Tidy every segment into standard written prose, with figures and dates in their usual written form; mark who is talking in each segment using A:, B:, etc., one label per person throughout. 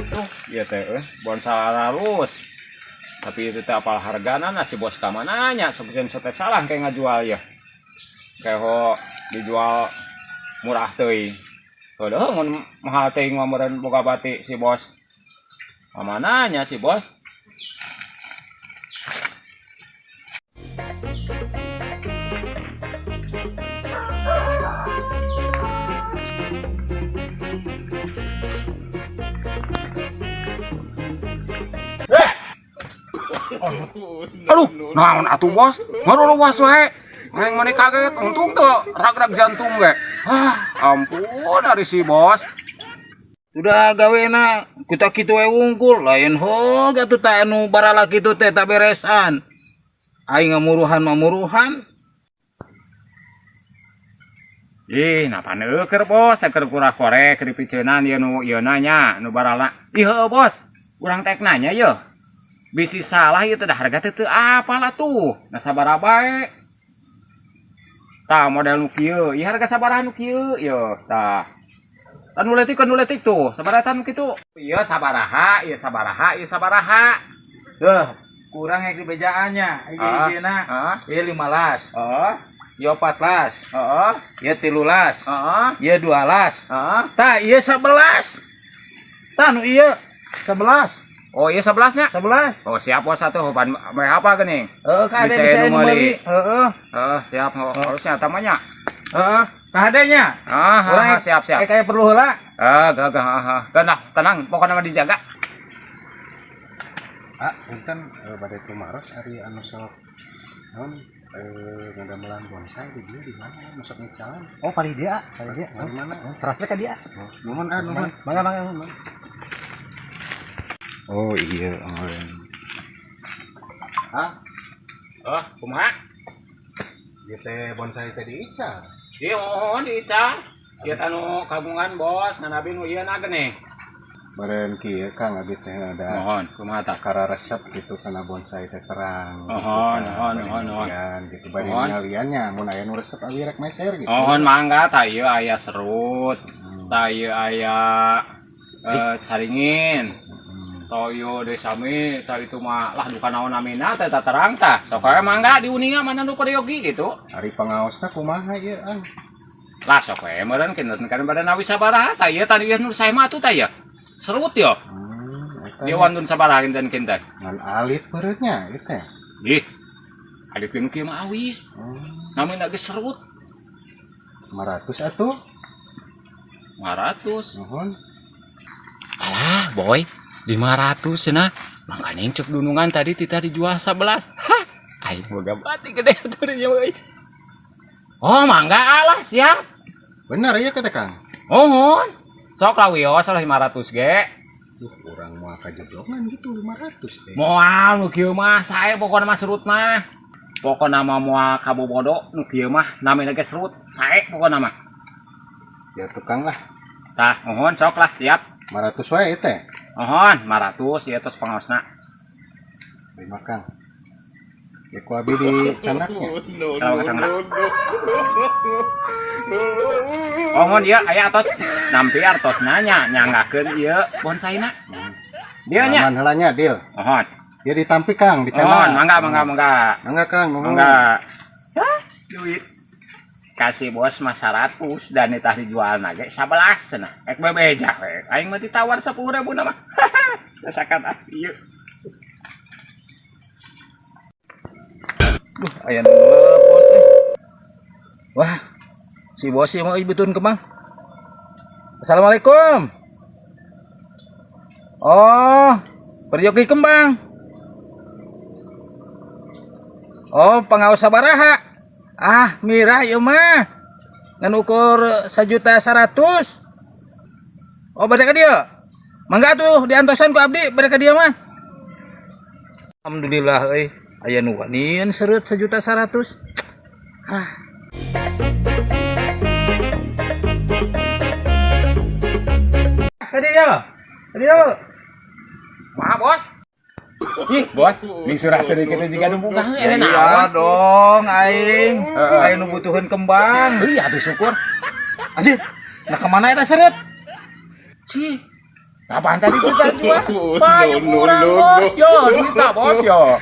A: Tuh, ieu teh euy, bonsai halus. Tapi itu teh apal hargana na si bos ka mana nya, sok teh salah kayak ngajual ya. Kayak dijual murah teuing. Heuh, mun mahal teuing mah meureun boga bati si bos. Ka mana nya si bos? Aduh, naon atuh bos? Ngaruruwas wae. Aing mani kaget, untung tuh rag-rag jantung ge. Ah, ampun ari si bos.
B: Udah gawena kuta kitu we wungkul lain hog atuh ta anu barala kitu teh taberesan. Aing ngamuruhan mamuruhan.
A: Ih, napa neuker bos, keur kurang korek keur dipiceunan ieu nu ieu nya, nu barala. Ih heueuh bos, urang tek nanya yeuh. Bisi salah ieu teh da harga teh teu apal atuh. Nah sabaraha bae. Tah model nu kieu, ieu harga sabaraha nu kieu ieu tah. Tah nu leutik nu leutik tuh, sabaraha tah nu kitu? Ieu sabaraha, ieu sabaraha, ieu sabaraha.
B: Duh, kurang ek dibejaannya. Hiji-hijina.
A: Ah,
B: Ieu 15,
A: heeh,
B: ieu 14,
A: heeh,
B: ieu 13,
A: heeh,
B: ieu 12.
A: heeh.
B: Tah ieu 11. Tah nu ieu 11.
A: Oh, ieu 11 nya?
B: 11.
A: Oh, siap bos atuh, pan meh apa geuning?
B: Heeh, kade
A: Bisa
B: bisa
A: nu
B: nu
A: meuli.
B: meuli. Heeh.
A: Heeh, siap oh, harusnya tamanya.
B: Heeh, kahadenya.
A: Ah,
B: Urang
A: ah, siap, siap.
B: Eh kayak perlu heula.
A: Ah, gah, gah, ah, ah. Tenang, tenang, pokoknya mah dijaga.
C: Ah, punten bade tumaros ari anu sok naon ngadamelan bonsai di dieu di mana nu sok ngecalan?
D: Oh, paling dia, paling dia.
C: Di mana?
D: Teras ka dia.
C: Oh, nuhun ah, nuhun.
D: Mangga, mangga, mangga.
C: Oh iya, oh. Ah,
A: Oh, kumaha?
C: ieu teh bonsai teh diical.
A: Ieu mohon diical. Ieu teh anu kagungan bos, ngan abi nu ieu na geuning.
C: Meureun kieu Kang abi teh ada
A: Mohon, kumaha tah?
C: Kakara resep gitu kana bonsai teh terang.
A: Mohon,
C: gitu,
A: mohon,
C: bade
A: mohon, mohon.
C: ningalian gitu bade
A: Mohon.
C: ningaliannya mun aya nu resep abi rek meser gitu.
A: Mohon mangga tah ieu aya serut. Tah ieu aya caringin. Toyo desami tah itu mah lah duka naon namina teh tah terang tah. Sok we mangga diuninga mana nu peryogi gitu.
C: Ari pangaosna kumaha ieu ah?
A: Lah sok we meureun kinten kan bade nawi sabaraha tah ieu tadi ieu nu sae mah atuh tah ieu. Serut yo.
C: Eta
A: Ieu wantun sabaraha kinten-kinten.
C: Ngan alit meureunnya ieu teh.
A: Ih. Adikeun kieu mah awis. Namina geus serut.
C: 500 atuh.
A: 500.
C: Nuhun.
A: Alah, boy. 500 cenah. Makanya yang cek dunungan tadi tita dijual 11. Hah, aing boga bati gede atuh nya euy. Oh, mangga alah siap.
C: Bener ieu kata Kang.
A: Mohon. Sok lah wios lah 500 ge.
C: Duh, urang moal kajeblongan gitu 500 teh.
A: Moal nu kieu mah sae pokona mah serut mah. Pokona mah moal kabobodo nu kieu mah namina ge serut sae pokona mah.
C: Ya tukang lah.
A: Tah, mohon sok lah siap.
C: 500 wae teh.
A: Mohon 500 ieu tos pangaosna.
C: Terima Kang. Ya ku abi di candaknya.
A: Kalau kata enggak. Oh, mohon ieu aya atos nampi artos nanya nyanggakeun ieu bonsaina. Dia nya.
C: Aman heula nya, deal.
A: Mohon.
C: Ya ditampi Kang di
A: Mohon,
C: candak.
A: mangga mangga mangga.
C: Mangga Kang, nuhun.
A: Mangga. Hah, duit. Kasih bos mah 100 dan itah dijual nage 11 cenah. Ek bebeja we. Aing mah ditawar 10.000 na mah. Sakat ah ieu.
B: Duh, aya nu nelepon eh. Wah, si bos ieu mah euy beutun kemang. Assalamualaikum. Oh, peryogi kembang. Oh, pangaos sabaraha? Ah, mirah ieu mah. Ngan ukur 1.100.000. Oh, bade ka dieu. Mangga atuh diantosan ku abdi bade ka dieu mah. Alhamdulillah euy, aya nu wanian sereut 1.100.000. Ah. Ka dieu. Ka dieu.
A: Maaf, bos. Ih, bos, ning surah sedikit juga nu buka
B: Ya,
A: ya
B: iya
A: naon.
B: dong, aing.
A: Heeh.
B: Aing nu butuheun kembang.
A: Iya atuh syukur.
B: Anjir. Nah, kemana eta serut?
A: Cih. Kapan tadi kita jual? Payu kurang, bos, yo, duitna, bos, yo.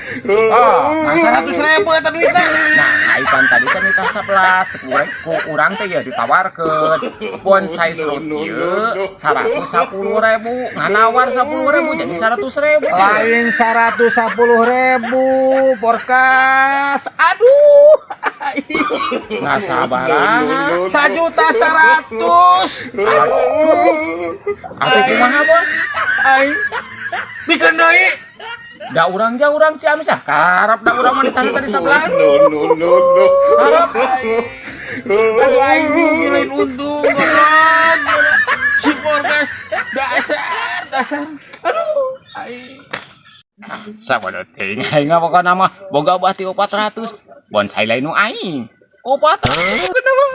A: Ah,
B: Nah, 100 ribu eta duitna.
A: Nah, ipan tadi kan nikah 11, kurang ku urang teh ya ditawarkeun. Bonsai serut ieu 110 ribu, nganawar 10 ribu jadi 100 ribu.
B: Lain 110 ribu, Porkas. Aduh.
A: Nggak sabaraha.
B: 1.100.000.
A: Atuh kumaha, bos?
B: Aing. Bikeun deui.
A: Da urang jauh urang Ciamis ah. Karep da urang mah ditanya tadi 11.
C: No.
A: Karep.
B: Aduh, aing rugi lain untung, goblok. Si Porkas dasar, dasar. Aduh, aing.
A: Sabodo teuing aing mah pokona mah boga bati 400. Bonsai lain nu aing. 400 mah.